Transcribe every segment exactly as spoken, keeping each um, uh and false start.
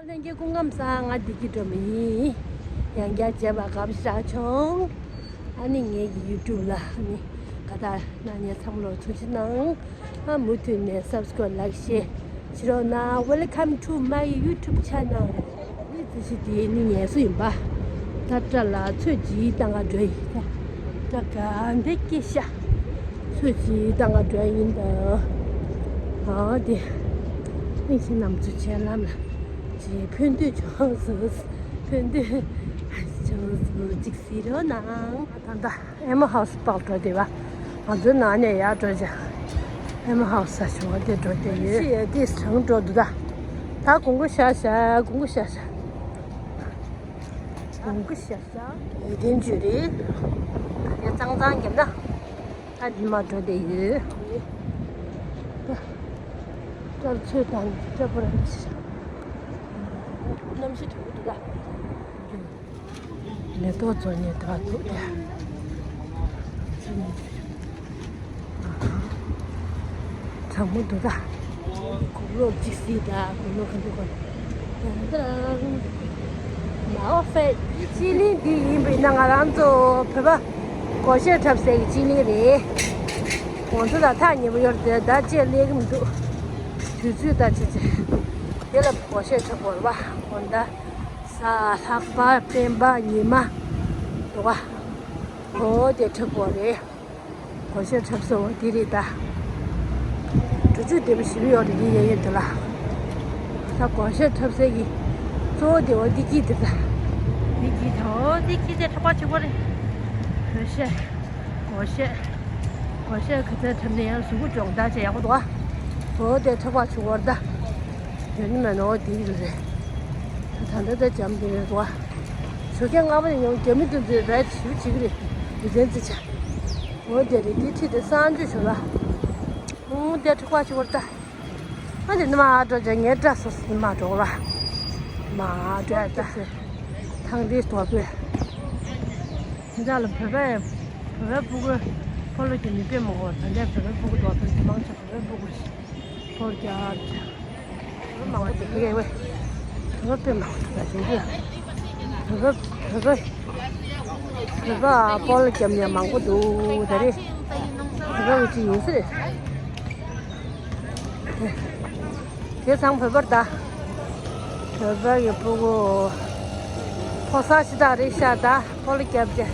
ལྷན་རྒྱས་སྐུ་ཁམས་བཟང་། ང་བདེ་སྐྱིད་སྒྲོལ་མ་ཡིན། ཡང་བསྐྱར་མཇལ་བར་དགའ་པོ་ཞེ་དྲག་བྱུང་། ཨ་ནི་ངེད་ཀྱི་ཡུ་ཊུབ་ལ་ཨ་ནི་ཁ་བཏགས་གནང་མཁན་ཚང་མ་ལ་ཐུགས་རྗེ་གནང་། ཨ་མུ་མཐུད་ནས་སབ་སི་ཀ་རའིབ་ལའིཀ་ཤེར་བྱེད་རོགས་གནང་། Welcome to my YouTube channel. ཨ་ནི་ཅི་ཞིག་དེ་ནི་ངལ་གསོ་ཡིན་པ། ད་སྐྲ་ལ་ཚོས་གཅིག་བཏང་ག་འགྲོ་ཡིན། སྐྲ་ག་འདྲ་སྐྱེས་ཤག་ཚོས་གཅིག་བཏང་ག་འགྲོ་ཡིན་ད། ཨ་དེ་ཨིན་ཞིག་ནམ་ཚོད་བྱས་ལམ་ལ་ཅིག་ཕན་ཐོགས་བྱུང་སོང་། ཕན་ཐོགས་བྱུང་སོང་། ཅིག་གཟིགས་རོགས་གནང་། ད་ལྟ་ཨེ་མ་ཧའུ་སི་པར་འགྲོ་བསྡད་པ། ང་ཚོའི་ནང་ནས་ཡར་འགྲོ་བྱ། ཨེ་མ་ཧའུ་སི་ས་ཆུང་བ་དེ་འགྲོ་བསྡད་ཡོད། ཤི་ཡ་དེ་གྲང་འགྲོ་འདུག་ད། ད་དགོང་མོ་ཤར་ཤག་དགོང་མོ་ཤར་ཤག་དགོང་མོ་ཤར་ཤག་ཡིན་དེ་འཇུ་རེད། ཡ་གཙང་གཙང་རྒྱབ་ན། ད་འདི་མ་འགྲོ་བསྡད་ཡོད། སྐྲ་ཚོས་དང་སྐྲ་པོ་ར་ནི་ཤི། གནམ་གཤིས་དྲོ་པོ་འདུག་ད། མེ་ཏོག་བཙོང་ནས་འདུག་འདུག་སྟེ། གྲང་མོ་འདུག་ད། དགུང་ལོ་གཅིག་སྲིད་ད་དགུང་ལོ་ག་འདུག་གོ། ད་ད། མའོ་ཧྥེ་སྤྱི་གླིང་འདི་ཡིན་པས་ན་ང་རང་ཚོ་བོད་པ་སྒོར་གཞས་འཁྲབ་སའི་སྤྱི་གླིང་རེད། ང་ཚོ་ལ་ཐག་ཉེ་པོ་ཡོད་རེད་ད་ཅེས་སླེབས་ཀྱི་མི་འདུག་དུས་ཚོད་ད་ཅི་ཅི། དེ་ལ་སྒོར་གཞས་འཁྲབ་དགོས་རེད་པ། འོ་ད། གཟའ་ལྷག་པ་སྤེན་པ་ཉི་མ། འདུག་ག་འོ་དེ་འཁྲབ་དགོས་རེད། སྒོར་གཞས་འཁྲབ་ས་འོ་དེ་རེད་ད། འགྲོ་རྒྱུ་བདེ་པོ་ཞེ་པོ་ཡོད་རེད་དེ་ཡ་ཡོད་དེ་ལ། ད་སྒོར་གཞས་འཁྲབ་སའི་གི་གཙོ་བོ་དེ་འོ་དེ་སྐྱིད་དེ་ད། དེ་སྐྱིད་ད་འོ་དེ་སྐྱིད་དེ་འཁྲབ་པ་བྱེད་དགོས་རེད། སྒོར་གཞས། སྒོར་གཞས། སྒོར་གཞས་ག་ཚད་འཁྲབ་ནས་ཡང་གཟུགས་པོ་སྦྱོང་བརྡར་བྱས་ཡག་པོ་འདུག་ག་འོ་དེ་འཁྲབ་པ་བྱེད་དགོས་རེད་ད། ཡོད་ནི་མེད་ནོ་དེ་ཡིན་རེད། ད་ད་ལྟ་ད་འཇམ་དེ་རེད་འདུག་ག་ཞོགས་ཀས་སྔ་པོ་ནས་ཡོང་རྒྱ་མི་དེ་ཚོས་རེད་ཞུ་བྱེད་ཀྱི་རེད། ལུས་རྩལ་རྩེད་ཆ། འོ་དེ་རེད་དེ་ཁྲིད་དེ་གསང་སྤྱོད་ཞུ་ལ། འོ་དེ་འཁྲབ་པ་བྱེད་དགོས་རེད་ད། ཨ་དེ་ནི་མ་འགྲོ་ཅག་ངའི་སྐྲ་སོ་སོ་ནི་མ་འགྲོ་ལ། མ་འགྲོ་ཡ་ད། ཐང་དེ་དོ་པོས། འདི་ལ་བོད་པའི་བོད་པའི་ཕྲུ་གུ་ཕོ་ལོ་གི་མི་དཔེ་མང་པོ་ད་ལྟའི་བོད་པའི་ཕྲུ་གུ་དོ་པོས་མང་ཆེ་བོད་པའི་ཕྲུ་གུ་རེད། ཕོ་རྒྱ་ཆ། བོད་པ་མང་པོ་འདུག་གས་ཝེ། བོད་པ་དཔེ་མང་པོ་འདུག་ད་དེ་འདྲ། བོད་པ་བོད་པ་བོད་པ་སྤོ་ལོ་རྒྱབ་ནས་མང་པོ་འདུག་ད་རེད། བོད་པ་གི་ཅི་ཡིན་ས་རེད། དེ་ཚང་བོད་པར་ད། བོད་པ་ཡི་ཕྲུ་གུ། ཕོ་གསར་ཞིག་དང་རེད་ཤག་ད་སྤོ་ལོ་རྒྱབ་རྒྱ།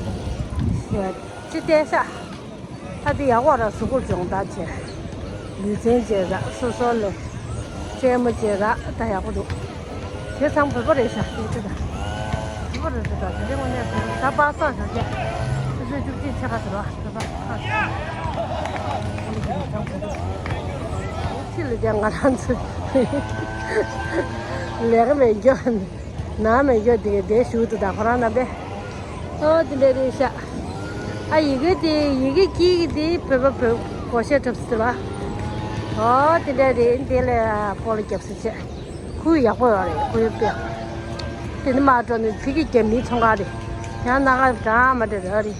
ཅི་བལྟས་ཤག་ད་དེ་ཡག་པོ་ར་གཟུགས་པོ་སྦྱོང་བརྡར་བྱས། ལུས་རྩལ་བྱས་ར་སོ་སོ་ལ། རྩེད་མོ་བྱས་ར་ད་ཡག་པོ་འདུག་དེ་ཚང་བོད་པ་རེད་ཤག་དེ་ཚོ་ད། བོད་པ་རེད་འདུག་ད་དེ་རིང་དངོས་གནས་བོད་པ་ད་པ་སངས་ཞོགས་ཀས། ཆུ་ཚོད་བཅུ་གཅིག་ཕྱེད་ཀ་ཟེར་བ་བོད་པ་ཁ། ཕྱི་ལ་དེ་ང་རང་ཚོ་ལས་ཀ་མེད་རྒྱུ་ན་མེད་རྒྱུ་དེ་དེ་ཞུ་འདུག་ད་ཁོ་རང་རྣམ་པས། ཨོ་དེ་འདྲ་རེད་ཤག་ཨ་ཡི་གེ་དེ་ཡི་གེ་དཀྱིལ་གྱི་དེ་བོད་པ་བོད་སྒོར་གཞས་འཁྲབ་ཟེར་བ། ཨོ་དེ་འདྲ་རེད། དེ་ལ་སྤོ་ལོ་རྒྱབ་ཟེར་བྱས། ཁོ་ཡག་པོ་ཡོད་རེད། ཁོ་ཡོད་པས། དེ་ནི་མ་འགྲོ་ནི་ཕི་གི་རྒྱ་མིའི་ཚོང་ཁང་རེད། ཡང་སྣ་ཁ་འདྲ་མ་འདྲ་རེད།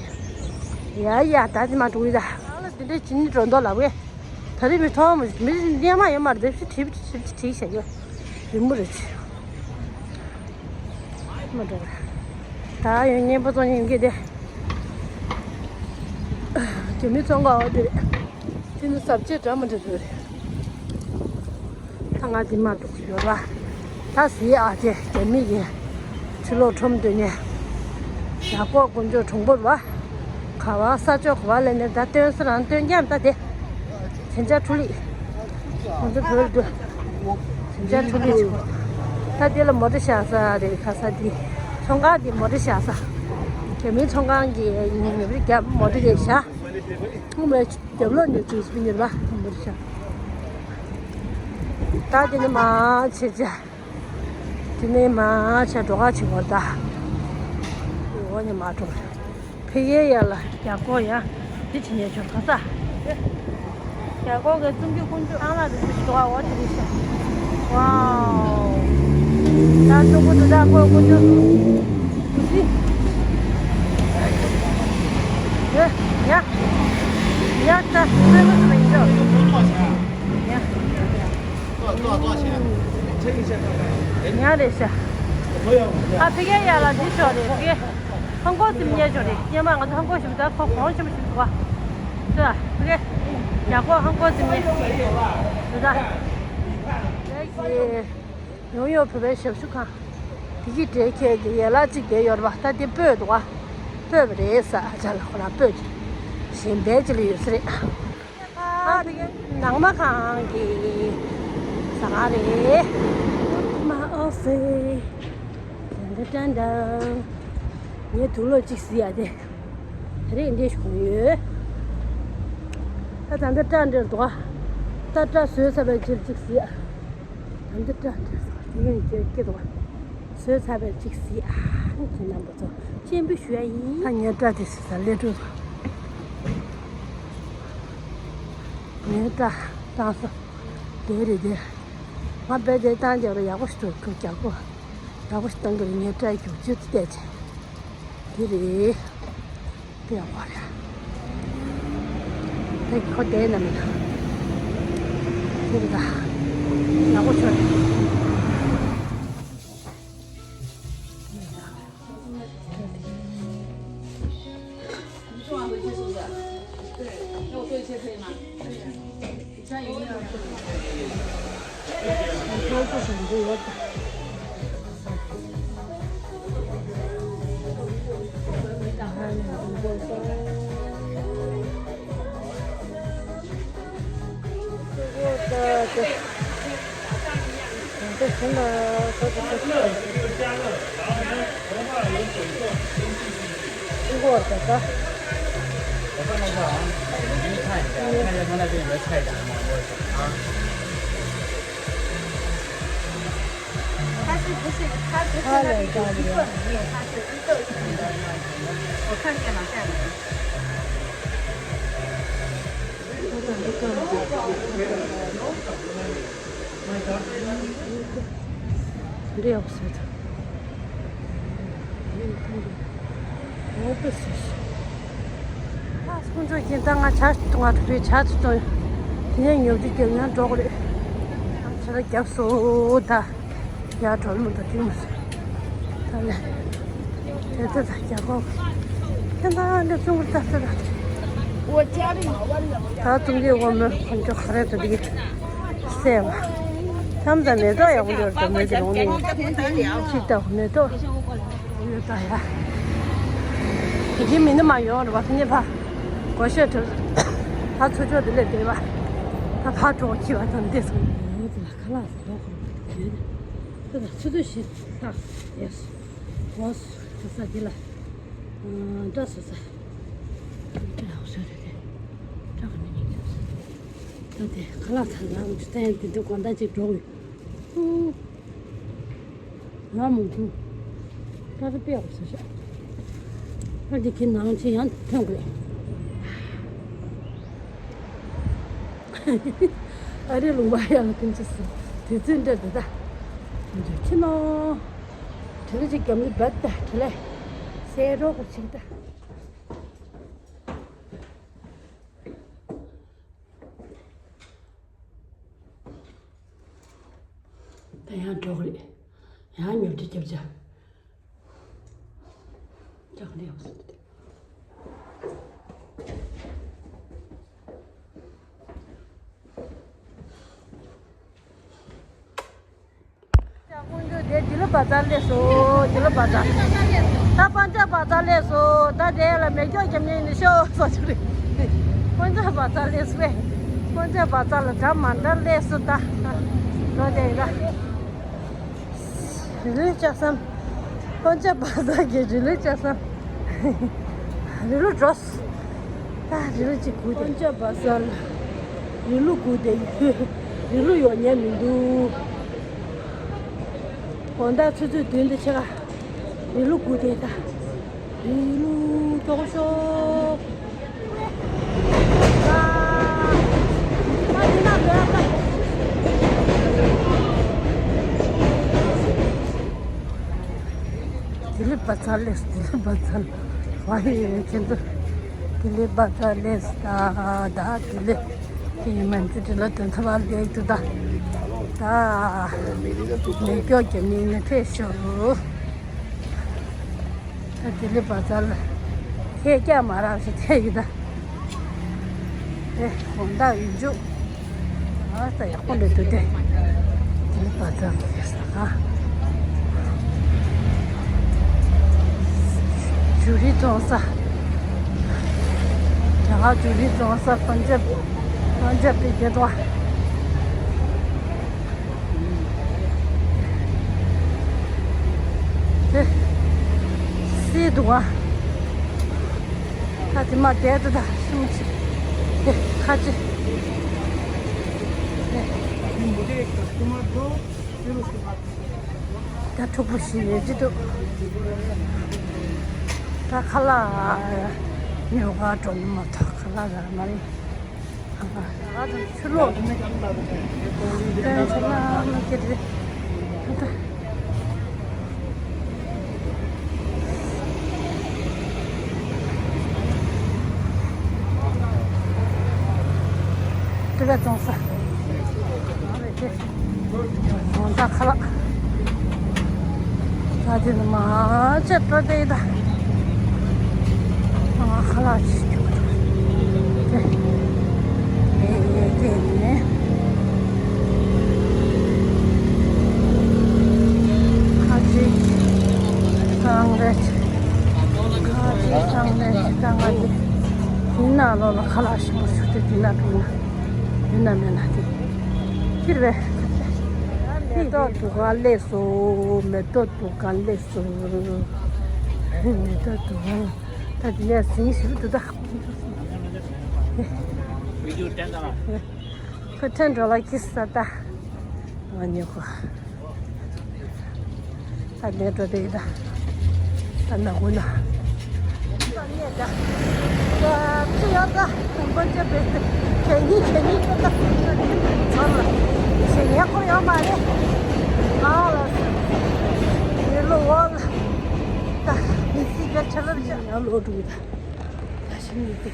ཡ་ཡ་ད་དེ་མ་འགྲོ་ཡི་ད། ཨ་ལ་དེ་འདྲ་བྱེད་ནི་འགྲོ་མདོག་ལ་བས། ད་རེས་མི་མཐོང་མི་མི་སྙན་མ་ཡོད་མ་རེད། དེ་བྲིས་བྲིས་བྲིས་བྱས་ཡོད། རི་མོ་རེད་ཆེ། མ་འགྲོ་བ། ད་ཡོང་སྙན་པོ་བཙོང་ཡིན་གྱི་དེ། རྒྱ་མི་ཚོང་ཁང་འོ་དེ་རེད། དེ་ནི་ཟབ་ཆོས་འདྲ་མི་འདྲ་ཡོད་རེད། ད་ང་འདི་མ་འགྲོ་ཡོད་པ། ད་ཟི་ཨ་ཅེ་རྒྱ་མི་གི་ཕྱི་ལོགས་ཁྲོམ་སྟོན་ནས། ཡ་ཀོ་དཀོན་མཆོག་གྲོང་པོར་བ། ག་བ་ས་ཕྱོགས་ག་བ་ལ་ནས་ད་སྟོན་ས་རང་སྟོན་རྒྱ་མི་ད་དེ། བྱེན་ཆ་འཕྲུ་ལི། ང་ཚོ་བོད་དུ། བྱེན་ཆ་འཕྲུ་ལི་ཆུ། ད་དེ་ལ་མོ་ཊ་བཞག་ས་རེད། ཁ་ས་དེ། ཚོང་ཁང་དེ་མོ་ཊ་བཞག་ས། རྒྱ་མིའི་ཚོང་ཁང་གི་ཉིན་རེ་རྒྱབ་མོ་ཊ་རེ་བཞག་ངོ་མ་རྒྱབ་ལོགས་ནས་ཅུས་པི་ཉེར་པ་མོ་ཊ་བཞག་ད་དེ་ནི་མ་ཆེ་ཆེ། དེ་ནས་མ་ཆ་འགྲོ་ག་ཆེ་བར་ད། འོ་ནི་མ་འགྲོ། ཕི་གེ་ཡ་ལ་རྒྱ་སྒོ་ཡ། འདི་ཆེ་ཉེ་ཆོར་ག་ས། རྒྱ་སྒོ་གི་ཙུམ་གྱི་ཀུན་སྤྱོད་ཨང་ལ་རུ་སུ་ཞིག་འགྲོ་བ་འོ་དེ་རེད་ཤག་ཝའོ། ད་ཙུམ་གུ་དུ་ད་སྒོ་ཀུན་སྤྱོད། དུ་སི། ཡ། ཡ། ཡ་ད་ཙུམ་གུ་དུ་མ་ཡིན་ཅོ། ཡ། ཏོག་ཏོག་ཏོག་བྱས། ཉག་རེད་ཤག་ཨ་ཕ་གིའི་ཡ་ལ་འདི་ཤོག་རེད། ཕ་གི་ཧང་གོ་ཙིམ་ཉལ་ཤོག་རེད། སྙེ་མ་ང་ཚོ་ཧང་གོ་ཞིག་ད་ཁོ་གོང་ཆེན་པོ་ཞིག་འདུག་བ། ཤོག་ཕ་གི་ཡག་པོ་ཧང་གོ་ཙིམ་ཉལ་འདུག་ད། ཡོང་ཡོང་བོད་པའི་ཞབས་ཞུ་ཁང་། དེ་གི་འདྲའི་ཁྱེད་ཀྱི་ཡན་ལག་གཅིག་དེ་ཡོད་རེད་པ། ད་དེ་སྤོས་འདུག་བ། སྤོས་པ་རེད་ཟ། ཨ་ཅག་ལ་ཁོ་རང་སྤོས་ཀྱི་གཞན་པའི་ཅི་ལ་ཡོད་ས་རེད། ཨ་ནང་མ་ཁང་གི་ཟ་ཁང་རེད། My office. ཏན་ཏན་ཏན་ཏན། ངས་དུག་ལོག་གཅིག་བཟི་ཡ་དེ། དེ་རིང་འདི་བྱུང་ཡོད། ད་ད་འདི་སྐྲ་འདིར་འདུག་ད་སྐྲ་བཟོས་ཚར་བའི་རྗེས་གཅིག་བཟི་ཡ། ད་འདི་སྐྲ་འདིར་འདུག་དེ་རིང་འདིར་སྐྱེ་འདུག་བཟོས་ཚར་བའི་གཅིག་བཟི་ཡ། ཁྱེད་རྣམ་པ་ཚོ་སྤྱན་འབུལ་ཞུ་ཡ་ཡིན། ད་ངའི་སྐྲ་དེ་བཟི་ཚར་སླེབས་འགྲོ། ངའི་སྐྲ་བཏང་སོ། དེ་རེད་དེ། ང་དཔེ་དེ་བཏང་རྒྱག་རེ་ཡག་པོ་ཞིག་འདུག་ཁོས་རྒྱག་གོ། ཡག་པོ་ཞིག་བཏང་གི་རེད། ངའི་སྐྲ་རྒྱུག་ཆུ་བལྟས་ཚེ། འདི་རེད། དཔེ་ཡག་པོ་རེད། དེ་ཁོ་བསྡད་ན་མི་འདུག་དེ་རེད་ད། ཡག་པོ་ཆོག་རེད།它是不是，它不是那个有一个里面，它是一个一个的那种，我看见了，在哪？ འདི་ཡག་པོ་བཟོས་འདུག་འོ་དཔེ་བཟོས་ཤག་ཨ་དཀོན་མཆོག་མཁྱེན། ད་ང་ཇ་བཏུང་བ་འགྲོ་རེད། ཇ་ཅིག་བཏུང་། དེ་ནས་ཉོ་རྒྱུ་རྒྱབ་ཡང་འགྲོ་དགོས་རེད། ཇ་རྒྱབ་སོང་ད། ཡར་འགྲོ་མི་འདུག་ཅིག་མ་ཟད། ད་ནས། དེ་ཚོ་ད་རྒྱ་གོ། ཁྱེད་ད་འདི་ཚོང་ཁུར་ད་ཚོད་ད། ད་ཚོང་གི་འོ་མ་ཁོང་ཚོ་ག་རེ་ད་འདི་གསལ་བ། ཐམ་ད་མེ་ཏོག་ཡག་པོ་འདུག་ད་མེ་ཏོག་ལོང་ནས་ཅིག་ད་མེ་ཏོག་ཡོད་ད་ཡ། དེ་གི་མི་ནི་མ་ཡོང་རེད་བ། ཕ་ནི་ཕ་གོ་ཤོད་ཐུབ། ད་ཚོ་ཅོག་དེ་ལས་བསྡད་པ། ད་ཕ་གྲོགས་ཁྱི་བ་དང་འདི་ཚོ་ཡོང་དེ་ལ་ཁ་ལག་ཟ་རོགས་ཁོ་རེ་ད་ཚོ་ཚོ་ཞིག་ད་ཡ་སོ་གོ་སོ་ས་དེ་ལ་འདྲ་སོ་ས། ཁྲག་ཤ་རེ་རེ། ཁྲག་མི་ཉན་ཁྱོད། ད་དེ་ཁ་ལག་ཚ་ལ་འུ་ཚོ་ད་ཡང་དེ་འདྲ་དགོང་དག་ཅིག་འགྲོ་དགོས། ཨུ། ང་མོ་འདུག་ཁྲག་དཔེ་ཡག་པོ་ཟ་ཤག་ཁ་ཅིག་གི་ནང་ཆེ་ཡང་ཐོན་དགོས། ཨ་རི་ལུང་པ་ཡང་ལ་ཀུན་ཅི་སི་དེ་ཚོའི་འདྲ་འདི་ད། འདི་ཁྱི་ནོ། དྲི་ལ་ཅིག་རྒྱབ་ནི་བད་ད་དྲི་ལ། སེ་རོག་གི་ཅིག་ད། ད་ཡང་འགྲོ་གི་རེད། ཡང་ཉོ་རྒྱུ་རྒྱབ་བྱ། ཅག་ལེའོ། ཀུན་སྤྱོད་དེ་དི་ལི་བ་ཛར་སླེབས་སོང་། དི་ལི་བ་ཛར། ད་པན་ཇབ་བ་ཛར་སླེབས་སོང་། ད་དེ་ལ་མེ་སྒྱོགས་རྒྱབ་ཉན་ནི་ཤོག་སོགས་ཅིག་རེད། པན་ཇབ་བ་ཛར་སླེབས་སོང་། པན་ཇབ་བ་ཛར་ལ་འདྲ་མ་འདྲ་སླེབས་སོང་། ད་འགྲོ་དེ་ཡིན་ད། རི་ལུའི་ལྕགས་ཟམ། པན་ཇབ་བ་ཛར་གྱི་རི་ལུའི་ལྕགས་ཟམ། རི་ལུ་འགྲོ། ད་རི་ལུ་གཅིག་སྒུག་དེ། པན་ཇབ་བ་ཛར་ལ་རི་ལུ་སྒུག་དེ་ཡོད། རི་ལུ་ཡོང་ཉན་མི་འདུག་དགོང་དག་ཆུ་ཚོད་བདུན་དང་ཕྱེད་ཀ་རི་ལུ་སྒུག་དེ་ད། རི་ལུ་ལྡོག་ཤོག་དི་ལི་བ་ཛར་སླེབས། དི་ལི་བ་ཛར། ཝའི་ཁྱེད་ཚོ། དི་ལི་བ་ཛར་སླེབས་ད། ད་དི་ལི། དེ་ཡིན་མིན་ཅི་དྲི་ལ་དོན་ཚ་བ་ལེགས་འདུག་ད། ད་མེ་སྒྱོགས་ཀྱི་མིང་ནི་ཕེབས་ཤོག་ད་དེ་ལས་བ་ཙར་ལ་ཁས་ཀྱང་མ་རག་ཞིག་ཐེ་ཡི་ད། ཨེ་དགོང་དག་ཡུལ་འཇུག་ཨ་ས་ཡག་པོ་ལས་འདུག་སྟེ། དེ་ལས་བ་ཙར་ལ་ཡོད་ས་ཨ། ཇུ་རི་བཙོང་ས། རྒྱ་གར་ཇུ་རི་བཙོང་ས་པན་ཇབ། པན་ཇབ་པའི་རྒྱལ་དོ། དེ་སི་འདུག་ཨ། ད་དེ་མ་བསྡད་དུ་ད་ཤིམ་ཆི། དེ་ཁ་ཆེ། དེ། ད་འཁྲུག་པོ་ཞིག་ཡོད་ཀྱི་འདུག་ད་ཁ་ལག་ཉོ་ག་འགྲོ་ནི་མ་ཐག་ཁ་ལག་ཟ་མ་རེད། ཨ་ད་ཆུ་ལོག་ནི་ད་ཆུ་ལོག་མ་ཀི་རེད། ད་ད། དེ་ག་བཙོང་ས། ཨོ་ད་ཁ་ལག་ད་དེ་ནི་མ་ཆད་འགྲོ་དེ་ད། ཨ་ཁ་ལག་ཅིག་ཅུག་ཅུག་དེ། དེ་དེ་ནི་ཁ་ཅིག་སང་རེད། ཁ་ཅིག་སང་རེད་ཅིག་ད་ང་དེ་ཡིན་ན་ལོ་ལ་ཁ་ལག་ཞིམ་པོ་ཞིག་དེ་དེ་ན་དེ་ན་ཡིན་ན་མེད་ན་དེ་དེ་རེད། མེ་ཏོག་དུ་ག་ལས་སོ། མེ་ཏོག་དུ་ག་ལས་སོ། མེ་ཏོག་དུ་ག་ད་དེ་ནས་ཟིང་ཞིག་ཏུ་ད། ཁོ་ཐན་འགྲོ་ལ་ཁྱི་ས་ད། ང་ཉོ་གོ་ད་ནས་འགྲོ་དེ་ད། ད་ན་གོ་ན། ད་ནས་ད། ད་ཅི་ཡོད་ད། དམ་པ་ཅེ་བེ་ཁྱེད་གཉིས་ཁྱེད་གཉིས་ཀྱི་ད། ཚོར་ལ་ཞེ་ཡག་པོ་ཡོད་མ་རེད། ཨ་ལ་ཡེ་ལོ་འོ་ལ། ད་མི་སི་ག་ཆ་ལ་ཅི་ཡང་ལོ་འགྲོ་ད། ད་ཤི་ནི་དེ་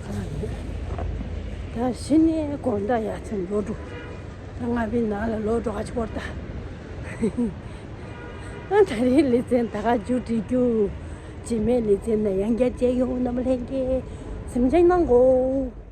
ཁ་ལ་ཡོད། ད་ཤི་ནི་དགོང་ད་ཡ་ཚན་ལོ་འགྲོ། ད་ང་བི་ན་ལ་ལོ་འགྲོ་ག་ཆོར་ད། ཨ་ད་རེས་ལེ་ཚན་ད་ག་མཇུག་སྒྲིལ་རྒྱུ། རྗེས་མའི་ལེ་ཚན་ན་ཡང་བསྐྱར་མཇལ་ཡོང་རྣམ་པ་ལྷན་རྒྱས་སེམས་ཅན་གནང་གོ།